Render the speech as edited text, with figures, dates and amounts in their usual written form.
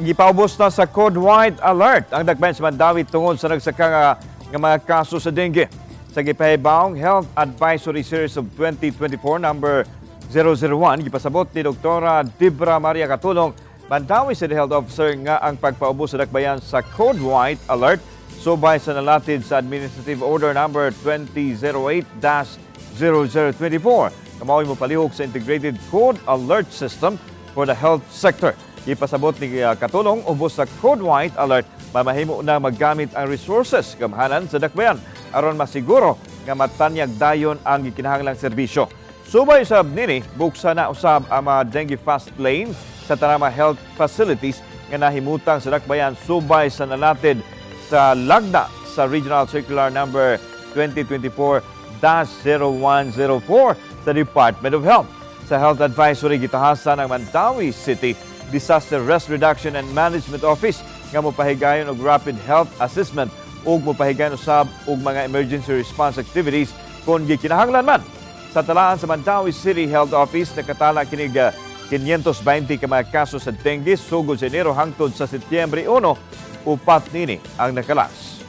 Gipaubos na sa Code White Alert ang dakbayan sa Mandaue tungod sa nagsaka nga mga kaso sa dengue. Sa gipahibawong Health Advisory Series of 2024 number 001, gipasabot ni Dr. Debra Maria Katulong, Mandaue City Health Officer, nga ang pagpaubos sa dakbayan sa Code White Alert subay sa nalatid sa Administrative Order number 2008-0024 nga mao'y mopalihok sa Integrated Code Alert System for the Health Sector. Ipasabot ni Katulong, ubos sa Code White Alert, mamahimo na maggamit ang resources gamhanan sa dakbayan aron masiguro nga matanyag dayon ang gikinahanglang serbisyo. Subay sa nini, buksan na usab ang mga dengue fast lane sa tanang mga health facilities nga nahimutang sa dakbayan subay sa nalatid sa lagda sa Regional Circular number 2024-0104 sa Department of Health. Sa Health Advisory, gitahasan ang Mandaue City Disaster Risk Reduction and Management Office nga mopahigayon og rapid health assessment ug mopahigayon usab og mga emergency response activities kung gikinahanglan man. Sa talaan sa Mandaue City Health Office, nakatala kinig 520 ka mga kaso sa dengue sugod sa Enero hangtod sa Setyembre 1, upat nini ang nakalas.